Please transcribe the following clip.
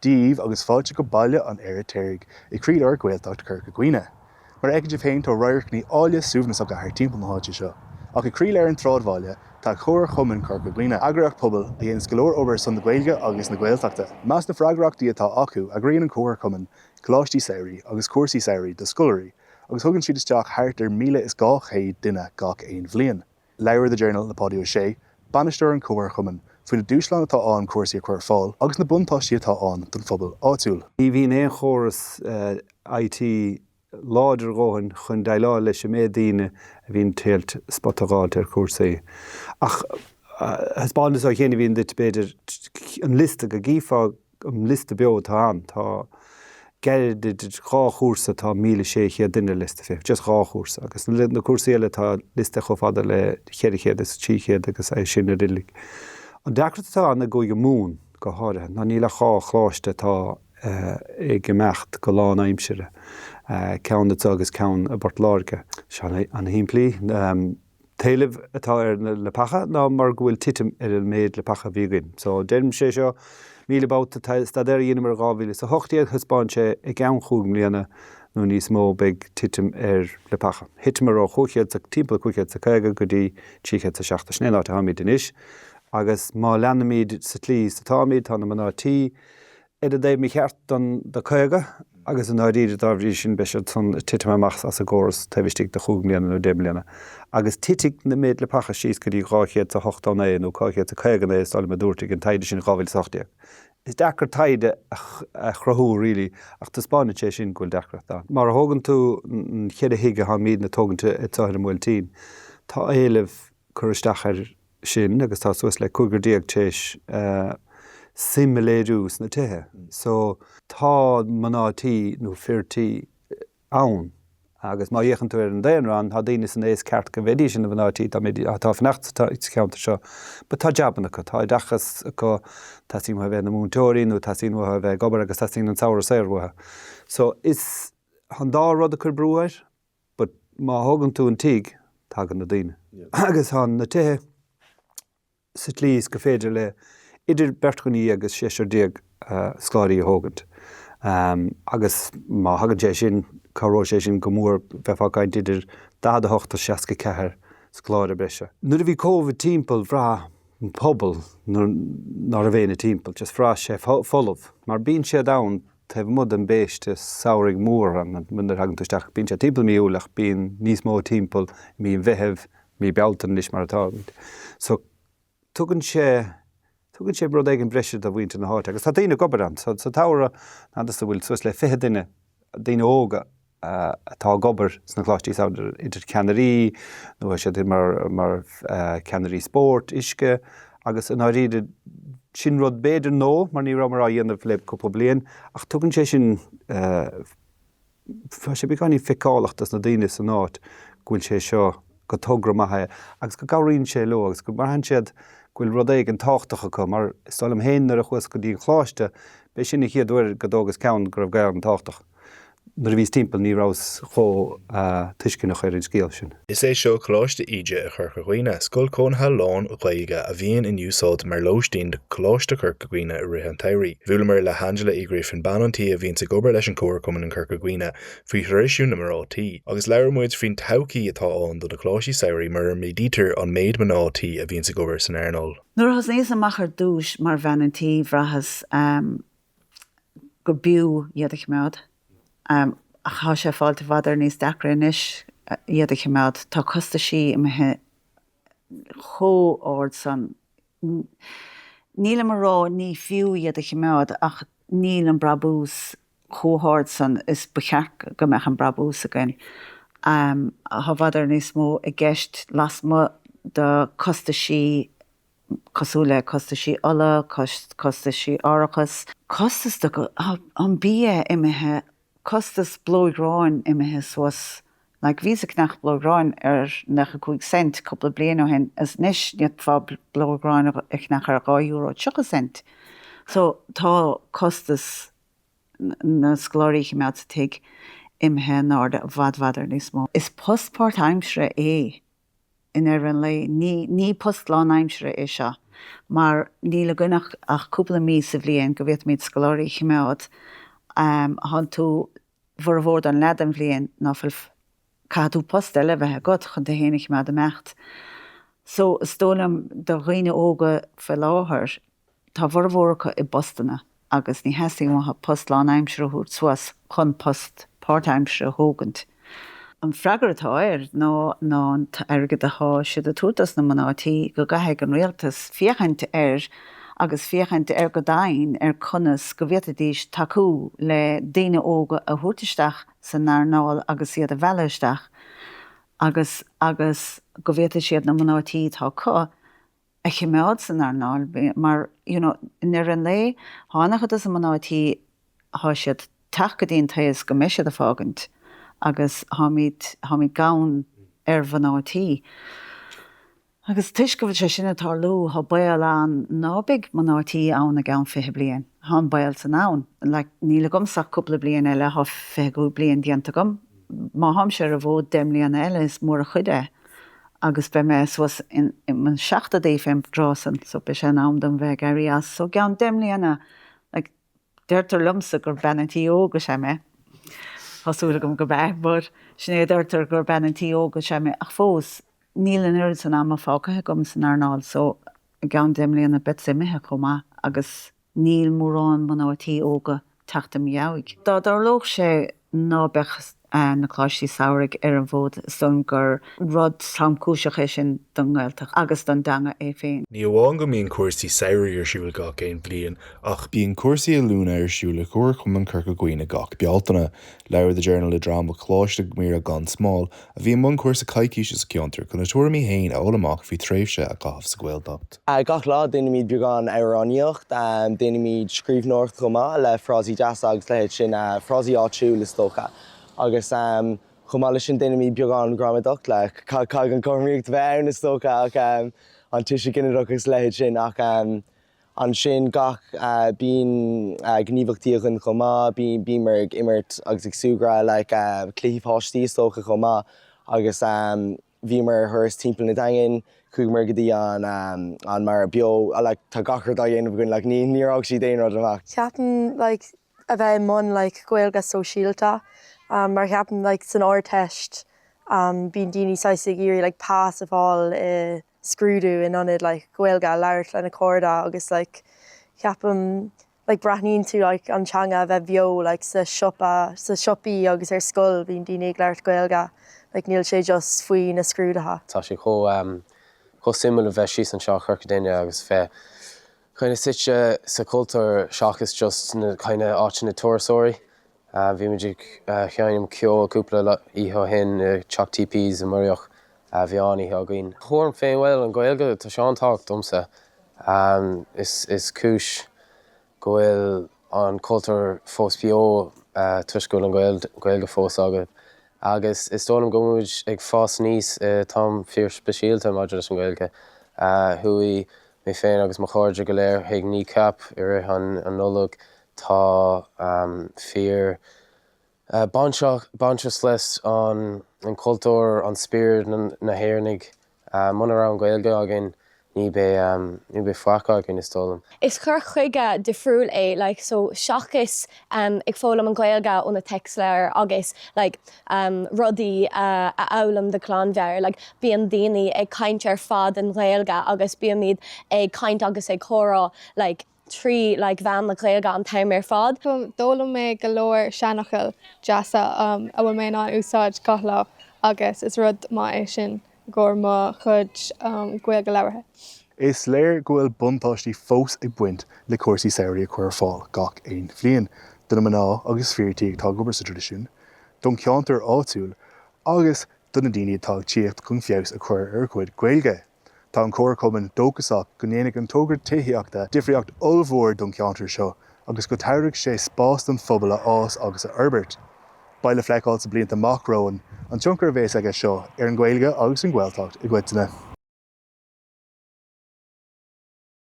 Dia dhaoibh agus fáilte go Baile an Fheirtéaraigh i gcroílár Ghaeltacht Chorca Dhuibhne. Mar a fheiceann sibh féin tá radharcanna áille suaimhneasacha thart timpeall na háite seo. Ach i gcroílár an tsráidbhaile tá Comharchumann Chorca Dhuibhne, eagraíocht pobail a dhéananns go leor obair ar son na Gaeilge agus na Gaeltachta. I measc na freagrachtaí atá acu, eagraíonn an Comharchumann coláistí samhraidh agus cúrsaí samhraidh do scoláirí agus thugann siad isteach thart ar 1,200 duine gach aon bhliain. Labhair The Journal le Páidí Ó Sé, bainisteoir an Chomharchumainn, faoi na dúshláin atá ann cúrsaí a chur ar fáil agus na buntáistí atá ann don phobal áitiúil. Ní bhíonn aon chóras IT láidir a dhóthain chun déileáil leis an méid daoine a bhíonn ag triáilt spota a dh'fháilt ar chúrsaí. Ach thaispeántas ó chian a bhíonn duit, b'fhéidir, an liosta, go gcífeá an liosta beo atá ann, tá gairid idir 2 chúrsa tá 1,600 duine ar liosta feithimh, just 2 chúrsa, agus na cúrsaí eile tá liosta chomh fada le 400 is 300 agus é sin ar uilig. An deacracht atá ann i gCúige Mumhan go háirithe ná níl ach 2 choláiste atá ag imeacht go lánaimseartha, ceann anseo agus ceann i bPort Láirge. Seo an-shimplí. t-éileamh atá ar na leapacha ná mar go bhfuil titim ar an méid leapacha a bhí againn. So, deirimse é seo 1000 babhta, staidéar a dheineamar i 2018, thaispeáin sé i gceann chúig mbliana nó níos mó beidh titim ar leapacha. Thiteamar ó 500 sa, timpeall 550 go dtí 370, sin é an áit atáimid anois agus má leanaimid sa tslí is atáimid, tá na mná tí, ar an dtaobh mícheart don do 50 agus i ndáiríre dá bhrí sin beidh siad san ag titim amach as an gcóras taobh istigh de chúig mbliana nó deich mbliana. Agus titfidh na méid leapacha síos go dtí 289 nó 259 is dóigh liom a dúirt ag an taighde sin 2018. Is deacair taighde a chruthú really ach taispeánann sé sin go bhfuil deacracht ann. Mar a thógann tú an cheithre thigh atáimidne ag tógaint anseo ar an mBuailtín tá éileamh cur isteach air sin agus tá suas le cúigear tar éis suim a léiriú sna tithe. So tá mná tí nó fir tí ann agus má fhéachann tú ar an daonra ann, tá daoine san aos ceart go mbeidís ina mná tí dá mbeidís, atá ag fanacht sa cheantar seo. But tá jabanna acu, tá oideachas acu, teastaíonn uathu a bheith ina múinteoirí nó teastaíonn uathu a bheith ag obair agus teastaíonn an samhradh saor uathu. So is, tá an dá rud ag cur brú air. But má thógann tú an tigh, tagann na daoine. Agus tá na tithe sa tslí is go féidir le idir beirt dhuine agus seisear déag scoláirí a thógaint. Agus má thagann sé sin, cabhróidh sé sin go mór, bheifeá ag caint idir 48 is 64 scoláire breise. Nuair a bhí Covid timpeall, bhraith an pobal ná raibh éinne timpeall, just bhraith sé folamh, mar bíonn siad ann taobh amuigh den bpéiste samhraidh mór, nuair a thagann tú isteach, bíonn sé timpeall mí Iúil ach bíonn níos mó timpeall i mí an Mheithimh, mí Bealtaine anois mar atá. So tugann sé, tugann sé rud éigin breise do mhuintir na háite agus tá daoine ag obair ann. So sa tsamhradh, n'fheadar an bhfuil suas le 20 duine, daoine óga, atá ag obair sna coláistí samhraidh, idir ceannairí nó tá siad mar mar cheannairí spóirt, uisce agus i ndáiríre sin rud b'fhéidir nua mar ní rabhamar á dhéanamh le cúpla bliain ach tugann sé sin tá sé beagáinín feiceálach dos na daoine san áit go bhfuil sé seo go togra maith é agus go gcabhraíonn sé leo agus go mbraitheann siad go bhfuil rud éigin tábhachtach acu mar is dóigh liom féin nuair a chuas go dtí an choláiste b'é sin an chéad uair go dtógas ceann go raibh Gaelainn tábhachtach. Nuair a bhíos timpeall ní rabhas chomh tuisceanach ar an scéal sin. Is é seo Coláiste Íde i Chorca Dhuibhne, scoil cónaithe lán-Ghaeilge a bhíonn in úsáid mar lóistín do Choláiste Chorca Dhuibhne i rith an tsamhraidh. Bhuaileamar le hAngela Uí Ghrífin, bean an tí a bhíonns ag obair leis an Chomharchumann in Corca Dhuibhne faoi threisiú na mná tí, agus labhair muid faoin todhchaí atá ann do na coláistí samhraidh mura méadaítear an méid mná tí a bhíonns ag obair san earnáil. Nuair a thosnaíos amach ar dtúis mar bhean an tí, bhraitheas go b'fhiú iad a choimeád. Ach tá sé ag fáilt i bhfad ar níos deacra anois iad a choimeád. Tá costaisí imithe chomh ard san. Nílim a rá ní fiú iad a choimeád ach níl an brabús chomh hard san is ba cheart go mbeadh an brabús againn. Tá i bhfad ar níos mó i gceist lasmuigh de costaisí cosúil le costaisí ola, costaisí árachas. Costas de an bia imithe, costas blóig gráin imithe suas. Like bhíos ag ceannach blóig ghráin ar 95 cent cúpla bliain ó shin is anois d'fhéadfá blóig ghráin a cheannach ar €2 30 cent. So tá costas na scoláirí a choimeád sa tigh imithe in airde i bhfad bhfad ar níos mó. Is post páirtaimseartha é i ndeireadh an lae. Ní post lánaimseartha é seo. mar níl againn ach ach cúpla mí sa bhliain go bhféadfaimid scoláirí a choimeád. Thánn tú bhformhór don leath den bhliain ná fuil caithfidh tú post eile a bheith agat chun tú fhéin a choimeád ag imeacht. So is dóigh liom do dhaoine óga faoi láthair, tá a bhformhór acu i bpostanna agus ní theastaíonn uathu post lánaimseartha a thabhairt suas chun post páirtaimseartha a thógaint. An freagra atá air ná ná an t-airgead atá siad ag tabhairt dos na mná tí go gcaithfidh an rialtas féachaint air agus féachaint air go domhain ar conas go bhféadfaidís tacú le daoine óga a thabhairt isteach san earnáil agus iad a mhealladh isteach agus agus go bhféadfaidh siad na mná tí atá acu a choimeád san earnáil mar you know i ndeireadh an lae tá an-chuid dos na mná tí tá siad teacht go dtí an taos go mbeidh siad ag fágaint agus táimid táimid gann ar mhná tí. Agus toisc go bhfuil sé sin ag tarlú, tá baol ann ná beidh mná tí ann i gceann 20 bliain. Tá an baol san ann. Like, níl agamsa ach cúpla bliain eile, tá 25 bliain déanta agam. Má tháimse ar an bhfód 10 mbliana eile, is mór an chuid é. Agus beidh mé suas in mo seachtóidí fén dtráth san, so beidh sé in am dom bheith ag éirí as. So i gceann 10 mbliana, like, Deirtear liomsa gur bean an tí óg is ea mé. Tá súil agam gurb ea, but sin é a deirtear, gur bean an tí óg is ea mé. Ach fós, níl an oiread san ama fágtha agam san earnáil so i gceann 10 mbliana beadsa imithe chomh maith agus níl mórán mná tí óga teacht i mo dheabhaidh. Dá dtarlódh sé ná beadh na coláistí samhraidh ar an bhfód, is dóigh liom gur rud tromchúiseach é sin don nGaeltacht agus don dteanga é féin. Ní amháin go mbíonn cúrsaí samhraidh ar siúl gach aon bhliain, ach bíonn cúrsaí oiliúna ar siúl ag Comharchumann Chorca Dhuibhne gach Bealtaine. Labhair The Journal le dream ó Choláiste Mhuire gan Smál, a bhí i mbun cúrsa coicíse sa cheantar, chun a tuairimí féin a fháil amach faoi thréimhse a chaitheamh sa Ghaeltacht. Gach lá déanaimid beagán amhránaíocht, déanaimid scríbhneoireacht chomh maith le frásaí deasa agus leithéid sin, frásaí áitiúil is dócha. Agus chomh maith leis sin déanaimid beagán gramadach le caithfidh an cothromaíocht a bheith ann is dócha ach an tuiseal ginideach agus leithéid sin ach ansin gach bíonn gníomhaíochtaí againn chomh maith, bímid ag imirt agus ag súgradh like cluichí páistí is dócha chomh maith agus Bhíomar ar thuras timpeall na Daingean, chuaigheamar go dtí an an Mara Beo, like tá gach rud á dhéanamh againn like ní níor fhág siad aon rud amach. Ceapaim like a bheith i mbun like Gaeilge sóisialta mar ceapaim like san Ardteist bíonn daoine saghas ag iarraidh like pas a fháil i scrúdú in ionad like Gaeilge a labhairt lena cairde agus like ceapaim like breathnaíonn tú like an teanga a bheith beo like sa siopa, sa siopaí agus ar scoil bíonn daoine ag labhairt Gaeilge like níl sé just faoi na scrúduithe. Tá sé chomh chomh suimiúil a bheith síos anseo i Corca Dhuibhne agus bheith kind of suite sa chultúr seachas just na kind of áiteanna turasóirí. Bhí muid ag seinm ceoil cúpla oíche ó shin i Teach TPs i Muiríoch. Bhí an-oíche againn. Thuairim féin, bhuel, an Ghaeilge, tá sé an-tábhachtach domsa. Is is cúis go bhfuil an cultúr fós beo toisc go bhfuil an Ghaeilge fós againn. Agus is dóigh liom go bhfuil muid ag fás aníos i t-am fíor-speisialta maidir leis an Ghaeilge. Chuaigh mé féin agus mo chairde go léir chuig Kneecap i rith an Nollaig. Tá fíor bainteach leis an cultúr, an spiorad na hÉireannaigh. Muna raibh an Ghaeilge againn ní beidh ní beidh faic againn is dóigh liom. Is cur chuige difriúil é like so seachas um ag foghlaim an Ghaeilge ó na téacsleabhair agus like um rudaí a a fhoghlaim de ghlanmheabhair like bíonn daoine ag caint ar fad i nGaeilge agus bímid ag caint agus ag comhrá like 3 like mheán na Gaeilge an t-am ar fad. D'fhoghlaim mé go leor seanfhocail deasa a bhfuil mé in ann úsáid gach lá agus is rud maith é sin i gcomhair mo chuid Gaeilge labhartha. Is léir go bhfuil buntáistí fós ag baint le cúrsaí samhraidh a chur ar fáil gach aon bhliain, do na mná agus fir tí atá ag obair sa traidisiún, don cheantar áitiúil agus do na daoine atá ag tíocht chun feabhas a chur ar a gcuid Gaeilge. Tá an Comharchumann dóchasach go ndéanfaidh an togra tithíochta difríocht ollmhór don cheantar seo agus go dtabharfaidh sé spás don phobal a fhás agus a fhorbairt. Beidh le feiceáil sna blianta amach romhainn an tionchar a bheas aige seo ar an Ghaeilge agus an Ghaeltacht i gcoitinne.